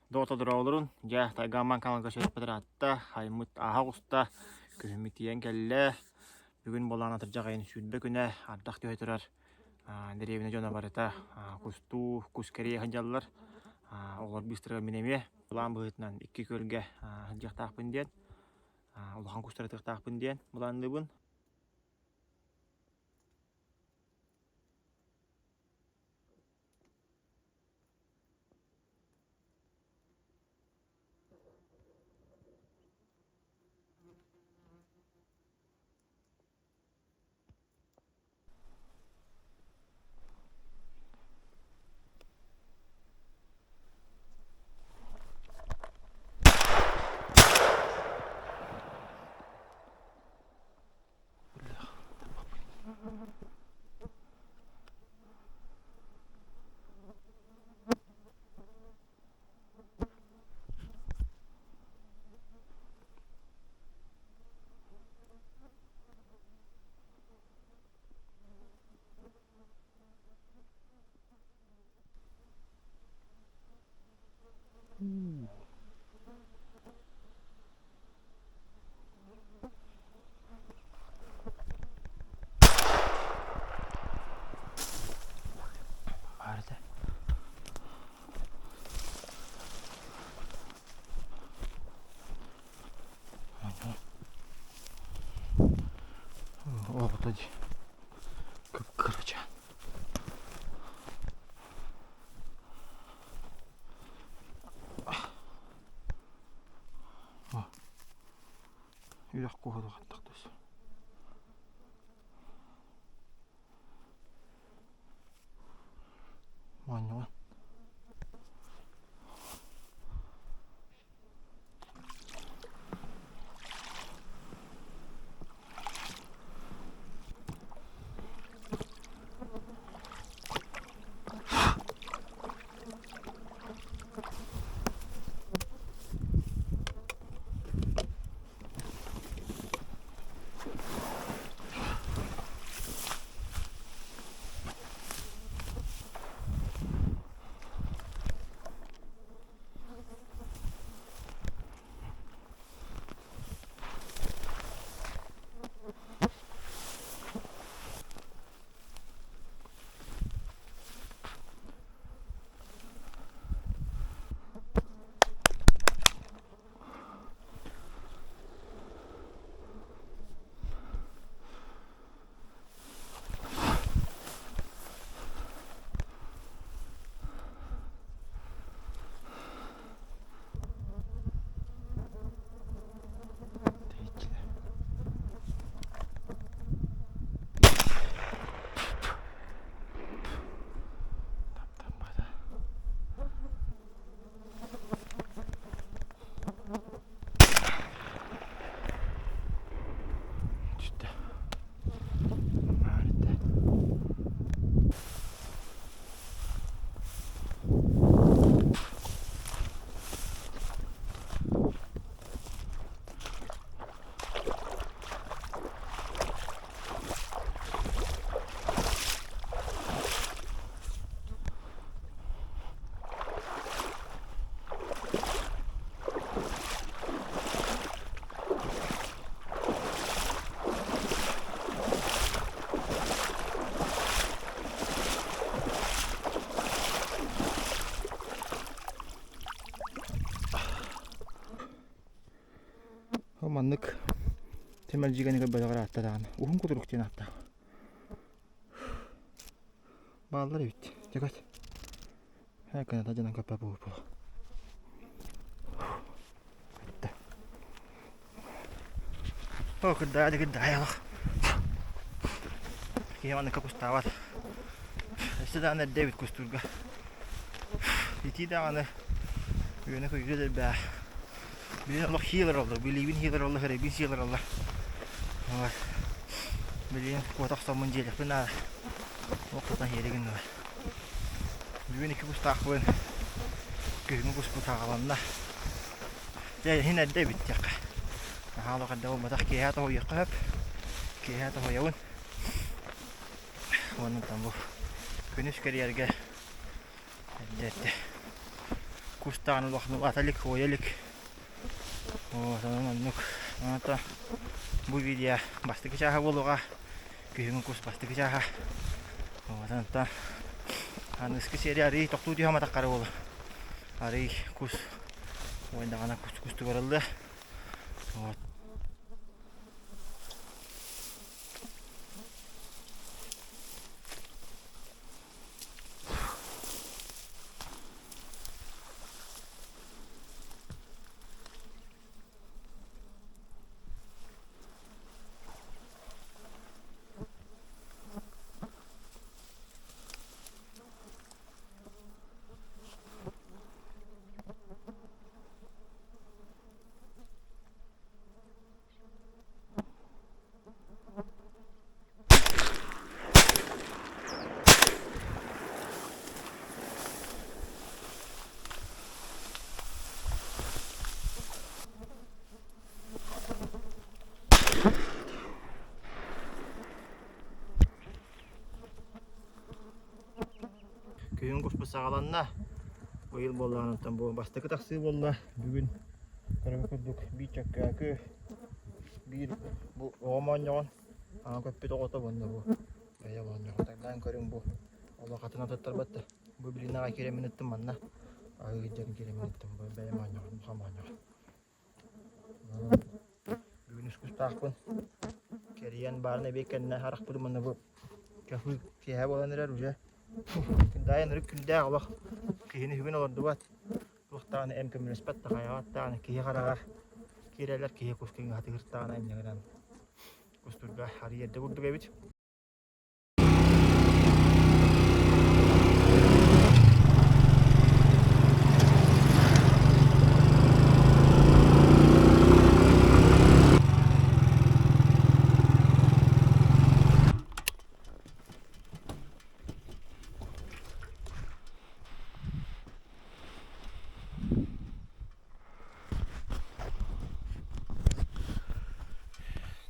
Доҕоттордороолорун, дьэ, Тайгаамман каналга сөппөт ыраатта, айыммыт ааһа оҕуста, күһүммүт тиийэн кэллэ. Бүгүн буолаан атырдьах ыйын 20 күнэ, ардах түһэ турар. Дэриэбинэ дьоно барыта кустуу, кус кэрийэ сылдьаллар. Оҕолор быыстарыгар мин эмиэ былаан быһыытынан икки күөлгэ сылдьыахтаахпын диэн, улахан кустары ытыахтаахпын диэн былаанныыбын. Оҕото дии кып-кырачаан. Үрэх куһа хаттах түс. Моонньугун. Түстэ. Маннык тэмэлдьигэни көрбөтөҕөр аатта даҕаны уһун кутурук диэн ааттаах. Бааллар эбит. Дьэкэт. Һэ дьанан көппө буолуо. О, кырдаайа да кырдаайа олох. Киһи манныкка кустаабат. Өссө даҕаны эрдэ эбит кустуурга. Итии даҕаны үөнэ-көйүүрэ да элбээх. Билигин олох хиил олороллор, билиибин хиил олороллор, эрэйбин сиил олороллор. Вот. Билигин куота охсоммун дьиэлэхпин наада. Ох тутан иһиэри гыннылар. Бүгүн икки кустаахпын. Күһүҥҥү куспут аҕаланна. Дьэ, иһин эрдэ эбит диэххэ. Наһаа олох эрдэ буолбатах. Киэһэ тоһуйуохха сөп. Киэһэ тоһуйабын. Уонна там бу күнүс кэрийэргэ эрдэ эрдэ. Кус даҕаны улахан улаата илик, уойа илик. Вот онон оннук. Онон бу видео бастакы чааһа буолуоҕа. Күһүҥҥү кус бастакы чааһа. Вот онтон аныгыскы серия арыый тохтуу түһэ матаххара буолуо. Арыый кус уойдаҕына кус кустугарыллыа. Вот. Күһүн куспут саҕаланна. Быйыл буоллаҕына бу бастакы тахсыы буолла. Бүгүн көрөр курдук биир чөккөөкү, биир бу оҕо моонньоҕон аҥа көппүт оҕото уонна бу бэйэ моонньоҕон тагдаан көрүҥ бу олох атын атыттарбат да бу билин аҕай киирэммин ыттым манна аһыы дьон киирэммин ыттым бу бэйэ моонньоҕон муха моонньоҕон бүгүн үс кустаахпын кэрийэн баарын эбиэт кэннэ харахпытын манна бу кафе киэһэ буолан эрэр уже күндээн ырык күндээх олох киһини үһүгүн олордубат Туох даҕаны эм көмөлөспөт да хайаҕат даҕаны киһи хараҕар киирэллэр киһи кус кыҥаһатыгыр даҕаны инньэ гынан кустурга арыйа эрдэ курдук эбит.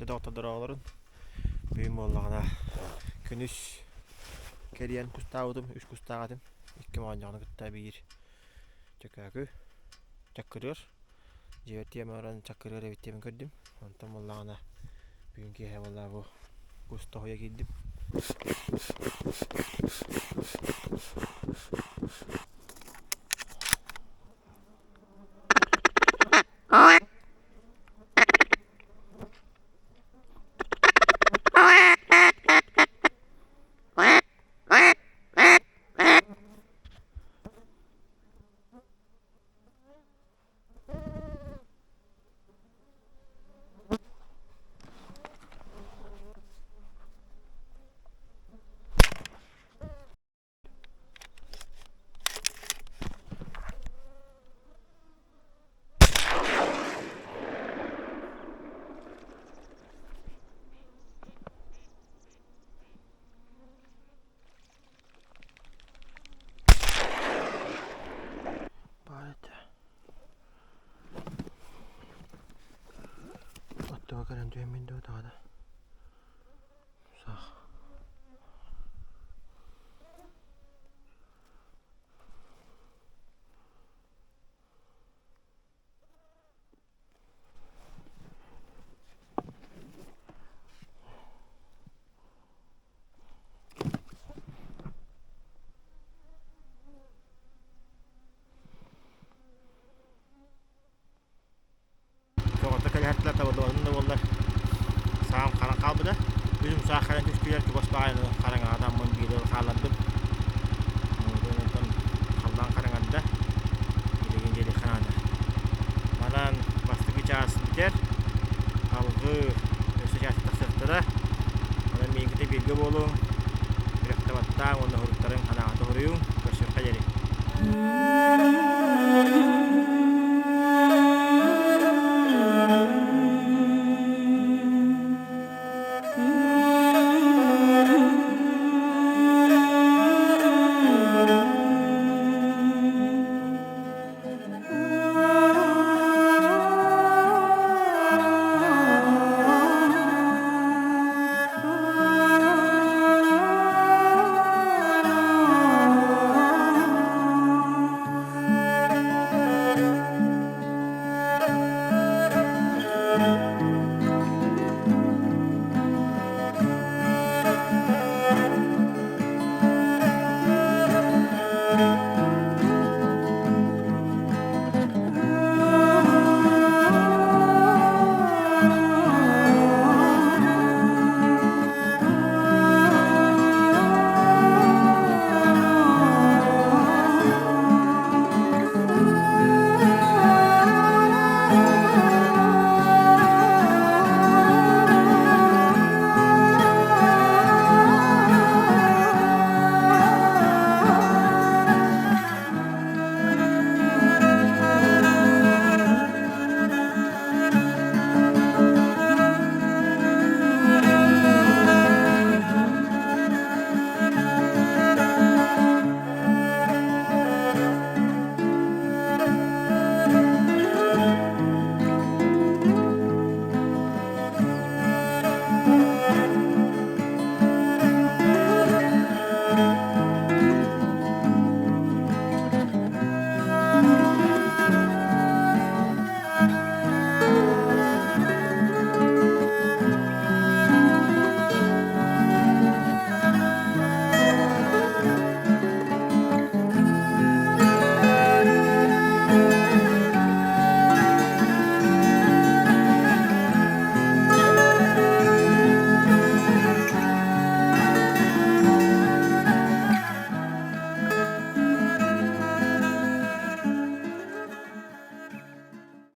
Дьэ доҕоттордороолорун бүгүн буоллаҕына күнүс кэрийэн кустаабытым үс кустаах этим икки моонньоҕону кытта биир чөкөөкү чаккырыар дьиэбэр тиийэн баран чаккырыар эбит диэн көрдүм онтон буоллаҕына бүгүн киэһэ буолла бу кус тоһуйа киирдим Баар этэ. Оттуга кэлэн түһэммин дуо даҕаны. Сах. Тоҕото кэлэһэртилэр табыллыбатын да буоллар саам харан хаалбыта. Күнүм саах харан түстүлэр чугас баҕайыны хараҥаҕа биир хааллардым. Онтон халлаан хараҥарда. Билигин диэри хараҥарда. Манан бастакы чаас бүтэр. Алгыы өссө чаас тахсыахтара. Онон миигин бииргэ буолуҥ. Күрэхтэ баттааҥ уонна уһуруктарыҥ ханаҕата уһуруйуҥ. Көрсүөххэ диэри.